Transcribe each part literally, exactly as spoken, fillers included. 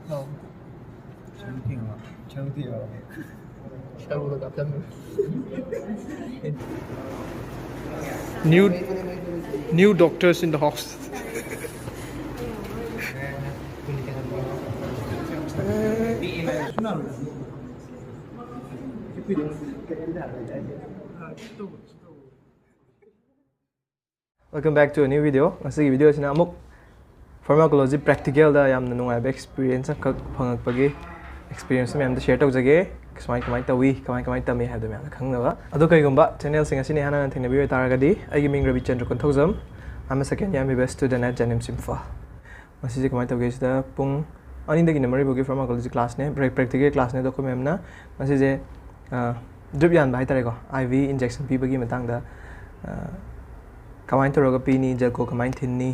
New, new doctors in the house. Welcome back to a new video. ꯉꯁꯤꯒꯤ video ꯁꯤꯅ ꯑꯃꯨꯛ pharmacology practical ꯗ ꯌꯥꯝꯅ ꯅꯨꯡꯉꯥꯏꯕ experience ꯑꯃꯈꯛ ꯐꯪꯉꯛꯄꯒꯤ experience ꯃꯌꯥꯝꯗ share ꯇꯧꯖꯒꯦ꯫ ꯁꯨꯃꯥꯏ ꯀꯃꯥꯏꯅ ꯇꯧꯏ, ꯀꯃꯥꯏ ꯀꯃꯥꯏꯅ ꯇꯝꯃꯤ ꯍꯥꯏꯕꯗꯣ ꯃꯌꯥꯝꯅ ꯈꯪꯅꯕ꯫ ꯑꯗꯣ ꯀꯩꯒꯨꯝꯕ channel ꯁꯦ ꯉꯁꯤꯅ ꯏꯍꯥꯟ ꯍꯥꯟꯅ ꯊꯦꯡꯅꯕꯤꯕ ꯑꯣꯏꯇꯥꯔꯒꯗꯤ, ꯑꯩꯒꯤ ꯃꯤꯡ ꯔꯕꯤꯆꯟꯗ꯭ꯔ Konthoujam. I'm a second year M B B S student at JNIMS Imphal. ꯉꯁꯤꯁꯦ ꯀꯃꯥꯏꯅ ꯇꯧꯒꯦ ꯁꯤꯗ, ꯄꯨꯡ ꯑꯅꯤꯗꯒꯤꯅ ꯃꯔꯤ ꯐꯥꯎꯒꯤ pharmacology class ꯅꯦ, ꯕ꯭ꯔꯦꯛ, practical class ꯅꯦ꯫ ꯑꯗꯣ ꯑꯩꯈꯣꯏ ꯃꯦꯝꯅ ꯉꯁꯤꯁꯦ, ꯑ, drip ꯌꯥꯟꯕ ꯍꯥꯏꯇꯥꯔꯦꯀꯣ, I V injection ꯄꯤꯕꯒꯤ ꯃꯇꯥꯡꯗ, ꯑ, ꯀꯃꯥꯏꯅ ꯇꯧꯔꯒ ꯄꯤꯅꯤ, gel co ꯀꯃꯥꯏꯅ ꯊꯤꯟꯅꯤ,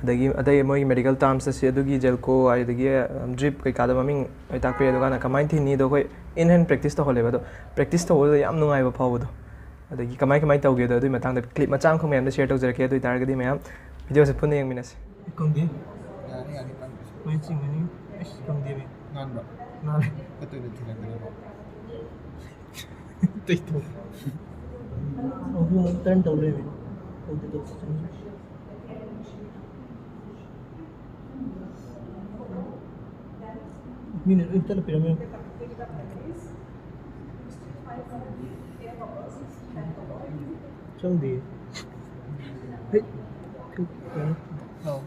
ꯑꯗꯒꯤ ꯑꯇꯩ ꯃꯣꯏꯒꯤ medical terms ꯑꯁꯤ ꯑꯗꯨꯒꯤ gel co, ꯑꯗꯒꯤ, ꯑ, drip ꯀꯩꯀꯥꯗꯣ ꯃꯃꯤꯡ ꯂꯣꯏ ꯇꯥꯛꯄꯤꯔꯦ꯫ ꯑꯗꯨꯀꯥꯟꯗ ꯀꯃꯥꯏꯅ ꯊꯤꯟꯅꯤ, ꯑꯗꯣ ꯑꯩꯈꯣꯏ in hand practice ꯇꯧꯍꯜꯂꯦꯕ꯫ ꯑꯗꯣ practice ꯇꯧꯕꯗ ꯌꯥꯝ ꯅꯨꯡꯉꯥꯏꯕ ꯐꯥꯎꯕꯗꯣ, ꯑꯗꯒꯤ ꯀꯃꯥꯏ ꯀꯃꯥꯏꯅ ꯇꯧꯒꯦꯗꯣ, ꯑꯗꯨꯒꯤ ꯃꯇꯥꯡꯗ clip ꯃꯆꯥ ꯑꯃꯈꯛ ꯃꯌꯥꯝꯗ share ꯇꯧꯖꯔꯛꯀꯦ꯫ ꯑꯗꯨ ꯑꯣꯏꯇꯥꯔꯒꯗꯤ ꯃꯌꯥꯝ video ꯁꯦ ꯄꯨꯟꯅ ꯌꯦꯡꯃꯤꯟꯅꯁꯤ꯫ ꯈꯪꯗꯦ꯫ ꯌꯥꯅꯤ, ꯌꯥꯅꯤ, ꯈꯪꯗꯦ꯫ ꯃꯩ ꯆꯤꯡꯒꯅꯤ꯫ ꯑꯁ, ꯈꯪꯗꯦꯃꯤ꯫ ꯅꯥꯟꯕ꯭ꯔꯣ? ꯅꯥꯜꯂꯦ꯫ ꯐꯠꯇꯣꯏꯅ ꯊꯤꯜꯂꯛꯀꯅꯤꯀꯣ꯫ ꯇꯩꯊꯣꯛ꯫ ꯑꯍꯨꯝ turn ꯇꯧ ꯂꯩꯔꯦ꯫ ꯇꯧꯗꯦ, ꯇꯧꯗꯦ, ꯇꯧꯗꯦ꯫ ꯃꯤꯅ ꯂꯣꯏ ꯇꯠꯂ ꯄꯤꯔꯝꯃꯦ꯫ ꯆꯪꯗꯦ꯫ ꯍꯦꯛ ꯀꯩꯅꯣ꯫ ꯑꯧ꯫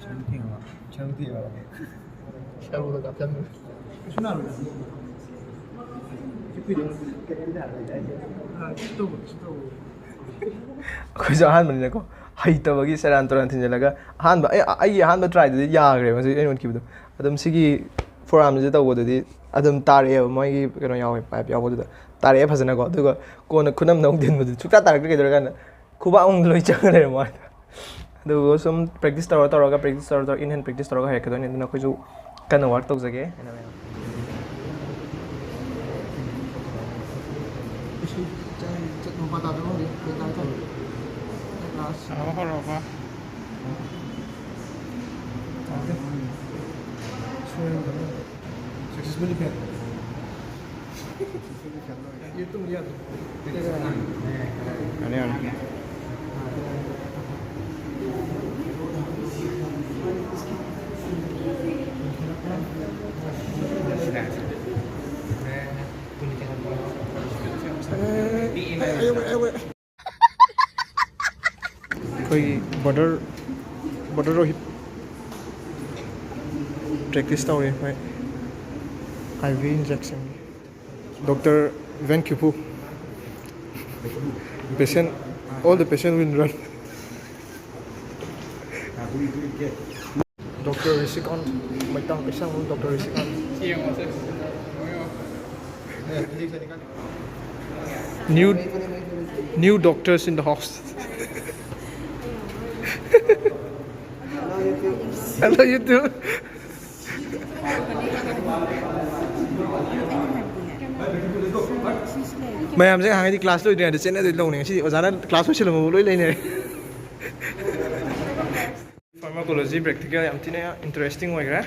ꯁꯔꯨ ꯊꯦꯡꯉꯕ? ꯁꯔꯨ ꯊꯦꯡꯉꯕ? ꯁꯔꯨꯗ ꯀꯥꯞꯁꯟꯕ꯫ ꯀꯩꯁꯨ ꯅꯥꯔꯣꯏꯗ꯫ ꯁꯤ ꯀꯨꯏꯗꯧ ꯅꯠꯇꯦ꯫ ꯀꯩꯝꯇ ꯌꯥꯔꯣꯏꯗ ꯑꯩꯗꯤ꯫ ꯑꯥ, ꯁꯤ ꯇꯧꯕ, ꯁꯤ ꯇꯧꯕ꯫ ꯑꯩꯈꯣꯏꯁꯨ ꯑꯍꯥꯟꯕꯅꯤꯅꯀꯣ, ꯍꯩꯇꯕꯒꯤ ꯁꯦꯔꯥꯟ ꯇꯨꯔꯥꯟ ꯊꯤꯟꯖꯤꯜꯂꯒ, ꯑꯍꯥꯟꯕ, ꯑꯩ, ꯑꯩꯒꯤ ꯑꯍꯥꯟꯕ try ꯗꯨꯗꯤ ꯌꯥꯈ꯭ꯔꯦꯕ ꯉꯁꯥꯏ ꯑꯩꯅ ꯎꯠꯈꯤꯕꯗꯣ꯫ ꯑꯗꯨꯝ ꯁꯤꯒꯤ forearm ꯁꯤꯗ ꯇꯧꯕꯗꯨꯗꯤ ꯑꯗꯨꯝ ꯇꯥꯔꯛꯑꯦꯕ, ꯃꯣꯏꯒꯤ ꯀꯩꯅꯣ ꯌꯥꯎꯋꯦ, pipe ꯌꯥꯎꯕꯗꯨꯗ ꯇꯥꯔꯛꯑꯦ ꯐꯖꯅꯀꯣ꯫ ꯑꯗꯨꯒ ꯀꯣꯟꯅ ꯈꯨꯅꯝꯗ ꯑꯃꯨꯛ ꯊꯤꯟꯕꯗꯨꯗꯤ ꯁꯨꯡꯇꯥ ꯇꯥꯔꯛꯇ꯭ꯔꯦ꯫ ꯀꯩꯗꯧꯔꯀꯥꯟꯗ ꯈꯨꯕꯥꯛ ꯑꯃꯨꯛ ꯂꯣꯏ ꯆꯪꯉ ꯂꯩꯔꯝꯕ ꯋꯥꯅꯤꯗ꯫ ꯑꯗꯨꯒ ꯁꯨꯝ practice ꯇꯧꯔ ꯇꯧꯔꯒ, practice ꯇꯧꯔ ꯇꯧꯔ, in hand practice ꯇꯧꯔꯒ ꯍꯩꯔꯛꯀꯗꯣꯏꯅꯤ꯫ ꯑꯗꯨꯅ ꯑꯩꯈꯣꯏꯁꯨ ꯀꯟꯅ work ꯇꯧꯖꯒꯦ ꯍꯥꯏꯅ ꯃꯌꯥꯝ꯫ ꯏꯁꯤꯡ ꯆꯥꯏ ꯆꯠ ꯃꯄꯥ ꯇꯥꯗꯕ ꯍꯧꯔꯦ꯫ ꯀꯩ ꯇꯥꯏ ꯇꯥꯏ꯫ ꯀ꯭ꯂꯥꯁ꯫ ꯍꯧꯔꯕ, ꯍꯧꯔꯕ꯫ ꯇꯥꯗꯦ꯫ Successfully fail. ꯌꯥꯅꯤ, ꯌꯥꯅꯤ꯫ ꯑꯩꯈꯣꯏꯒꯤ ꯕ꯭ꯔꯗꯔ, ꯕ꯭ꯔꯗꯔ ꯔꯣꯍꯤꯠ ꯄ꯭ꯔꯦꯛꯇꯤꯁ ꯇꯧꯔꯤ꯫ ꯑꯩꯈꯣꯏ ꯑꯥꯏ ꯚꯤ ꯏꯟꯖꯦꯛꯁꯟꯒꯤ꯫ ꯗꯣꯛꯇꯔ ꯚꯦꯟ ꯈꯤꯐꯨ꯫ Patient, all the patient will run. Doctor Rishikan, ꯃꯩꯇꯥꯡ ꯀꯩꯁꯥꯡꯕꯝ ꯗꯣꯛꯇꯔ ꯔꯤꯁꯤꯀꯥꯟ꯫ ꯁꯤ ꯌꯦꯡꯉꯣꯁꯦ꯫ New, new doctors in the house. Hello, YouTube. ꯃꯌꯥꯝꯁꯦ ꯉꯍꯥꯟꯉꯩꯗꯤ ꯀ꯭ꯂꯥꯁ ꯂꯣꯏꯗ꯭ꯔꯤꯉꯩꯗ ꯆꯦꯟꯅꯗꯣꯏ ꯂꯧꯅꯤ꯫ ꯉꯁꯤꯗꯤ ꯑꯣꯖꯥꯅ ꯀ꯭ꯂꯥꯁ ꯂꯣꯏꯁꯤꯜꯂꯝꯃꯕ ꯂꯣꯏ ꯂꯩꯅꯔꯦ꯫ Pharmacology practical ꯌꯥꯝ ꯊꯤꯅ interesting ꯑꯣꯏꯈ꯭ꯔꯦ꯫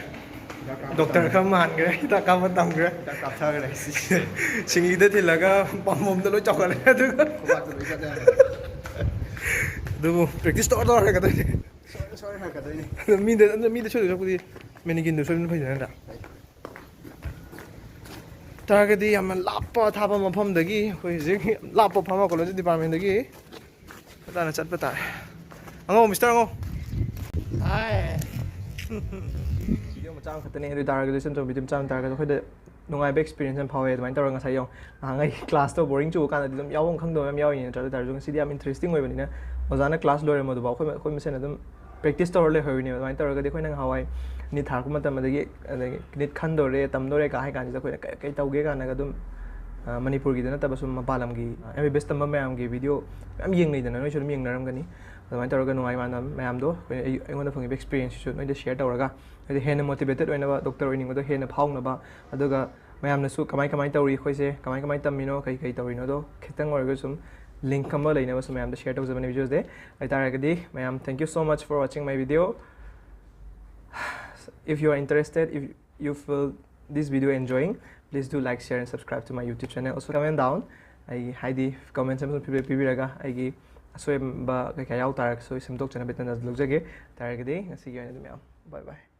ꯗꯣꯛꯇꯔ ꯈꯔ ꯃꯥꯟꯈ꯭ꯔꯦ, ꯍꯤꯗꯥꯛ ꯀꯥꯞꯄ ꯇꯝꯈ꯭ꯔꯦ꯫ ꯍꯤꯗꯥꯛ ꯀꯥꯞꯊꯈ꯭ꯔꯦ꯫ ꯁꯤꯡꯂꯤꯗ ꯊꯤꯜꯂꯒ ꯄꯥꯝꯕꯣꯝꯗ ꯂꯣꯏ ꯆꯥꯎꯈꯠꯂꯦ꯫ ꯑꯗꯨꯒ ꯈꯨꯕꯥꯛꯇ ꯂꯣꯏ ꯆꯠꯂꯦ꯫ ꯑꯗꯨꯕꯨ practice ꯇꯧꯔ ꯇꯧꯔ ꯍꯥꯏꯒꯗꯣꯏꯅꯦ꯫ ꯁꯣꯏ ꯁꯣꯏ ꯍꯥꯏꯔꯛꯀꯗꯣꯏꯅꯦ꯫ ꯑꯗꯣ ꯃꯤꯗ, ꯑꯗꯣ ꯃꯤꯗ ꯁꯣꯏꯗꯣꯏ ꯁꯔꯨꯛꯄꯨꯗꯤ mannequinꯗꯣ ꯁꯣꯏꯕꯅ ꯐꯩꯗꯅ ꯅꯠꯇ꯭ꯔꯥ? ꯇꯥꯔꯒꯗꯤ ꯌꯥꯝꯅ ꯂꯥꯞꯄ ꯑꯊꯥꯞꯄ ꯃꯐꯝꯗꯒꯤ ꯑꯩꯈꯣꯏ ꯍꯧꯖꯤꯛ ꯂꯥꯞꯄ pharmacology departmentꯗꯒꯤ ꯈꯔ ꯇꯥꯅ ꯆꯠꯄ ꯇꯥꯔꯦ꯫ ꯑꯉꯧ, ꯃꯤꯁꯇꯔ ꯑꯉꯧ꯫ ꯍꯥꯏ꯫ Video ꯃꯆꯥ ꯑꯃꯈꯛꯇꯅꯦ, ꯑꯗꯨ ꯑꯣꯏ ꯇꯥꯔꯒꯗꯤ ꯁꯨꯝ video ꯃꯆꯥ ꯑꯃ ꯇꯥꯔꯒꯗꯤ ꯑꯩꯈꯣꯏꯗ ꯅꯨꯡꯉꯥꯏꯕ experience ꯑꯃ ꯐꯥꯎꯋꯦ꯫ ꯑꯗꯨꯃꯥꯏꯅ ꯇꯧꯔꯒ ꯉꯁꯥꯏ ꯌꯦꯡꯉꯣ, ꯅꯍꯥꯟꯉꯩ classꯇꯣ boring ꯆꯨꯕ ꯀꯥꯟꯗꯗꯤ ꯑꯗꯨꯝ ꯌꯥꯎꯐꯝ ꯈꯪꯗꯕ ꯃꯌꯥꯝ ꯌꯥꯎꯔꯤꯅꯦ ꯅꯠꯇ꯭ꯔꯥ? ꯑꯗꯨ ꯑꯣꯏ ꯇꯥꯔꯁꯨ ꯉꯁꯤꯗꯤ ꯌꯥꯝ interesting ꯑꯣꯏꯕꯅꯤꯅ ꯑꯣꯖꯥꯅ class ꯂꯣꯏꯔꯝꯕꯗꯨꯐꯥꯎ ꯑꯩꯈꯣꯏ, ꯑꯩꯈꯣꯏ ꯃꯁꯦꯟ ꯑꯗꯨꯝ practice ꯇꯧꯔ ꯂꯩꯍꯧꯔꯤꯅꯦꯕ꯫ ꯑꯗꯨꯃꯥꯏꯅ ꯇꯧꯔꯒꯗꯤ ꯑꯩꯈꯣꯏꯅ ꯉꯍꯥꯟꯋꯥꯏ NEET ꯊꯥꯔꯛꯄ ꯃꯇꯝ ꯑꯗꯒꯤ, ꯑꯗꯒꯤ NEET ꯈꯟꯗꯣꯔꯦ, ꯇꯝꯗꯣꯔꯦ ꯀꯥ ꯍꯥꯏ ꯀꯥꯟꯁꯤꯗ ꯑꯩꯈꯣꯏꯅ ꯀꯩ, ꯀꯩ ꯇꯧꯒꯦ ꯀꯥꯏꯅꯒ ꯑꯗꯨꯝ, ꯑ, ꯃꯅꯤꯄꯨꯔꯒꯤꯗ ꯅꯠꯇꯕ ꯁꯨꯝ ꯃꯄꯥꯟ ꯂꯝꯒꯤ MBBS ꯇꯝꯕ ꯃꯌꯥꯝꯒꯤ video ꯃꯌꯥꯝ ꯌꯦꯡꯅꯩꯗꯅ, ꯅꯣꯏꯁꯨ ꯑꯗꯨꯝ ꯌꯦꯡꯅꯔꯝꯒꯅꯤ꯫ ꯑꯗꯨꯃꯥꯏꯅ ꯇꯧꯔꯒ ꯅꯨꯡꯉꯥꯏ ꯃꯌꯥꯝ, ꯃꯌꯥꯝꯗꯣ ꯑꯩꯈꯣꯏ, ꯑꯩ, ꯑꯩꯉꯣꯟꯗ ꯐꯪꯉꯤꯕ experienceꯁꯤꯁꯨ ꯅꯣꯏꯗ share ꯇꯧꯔꯒ, ꯍꯥꯏꯗꯤ ꯍꯦꯟꯅ motivated ꯑꯣꯏꯅꯕ, ꯗꯣꯛꯇꯔ ꯑꯣꯏꯅꯤꯡꯕꯗꯣ ꯍꯦꯟꯅ ꯐꯥꯎꯅꯕ, ꯑꯗꯨꯒ ꯃꯌꯥꯝꯅꯁꯨ ꯀꯃꯥꯏ ꯀꯃꯥꯏ ꯇꯧꯔꯤ ꯑꯩꯈꯣꯏꯁꯦ, ꯀꯃꯥꯏ ꯀꯃꯥꯏ ꯇꯝꯃꯤꯅꯣ, ꯀꯩ ꯀꯩ ꯇꯧꯔꯤꯅꯣꯗꯣ ꯈꯤꯇꯪ ꯑꯣꯏꯔꯒꯁꯨ ꯁꯨꯝ link ꯑꯃ ꯂꯩꯅꯕ ꯁꯨꯝ ꯃꯌꯥꯝꯗ share ꯇꯧꯖꯕꯅꯦ videoꯁꯦ꯫ ꯑꯗꯨ ꯑꯣꯏꯇꯥꯔꯒꯗꯤ ꯃꯌꯥꯝ, thank you so much for watching my video. If you are interested, if you feel this video enjoying, please do like, share and subscribe to my YouTube channel. Also comment down. ꯑꯩ ꯍꯥꯏꯗꯤ comment ꯑꯃꯁꯨ ꯄꯤꯕꯤ- ꯄꯤꯕꯤꯔꯒ ꯑꯩꯒꯤ ꯑꯁꯣꯏꯕ ꯀꯩꯀꯥ ꯌꯥꯎ ꯇꯥꯔꯒꯁꯨ ꯑꯩ ꯁꯦꯝꯗꯣꯛꯆꯅꯕ ꯇꯟꯖꯥ ꯂꯧꯖꯒꯦ꯫ ꯇꯥꯔꯒꯗꯤ ꯉꯁꯤꯒꯤ ꯑꯣꯏꯅꯗꯤ ꯃꯌꯥꯝ bye bye.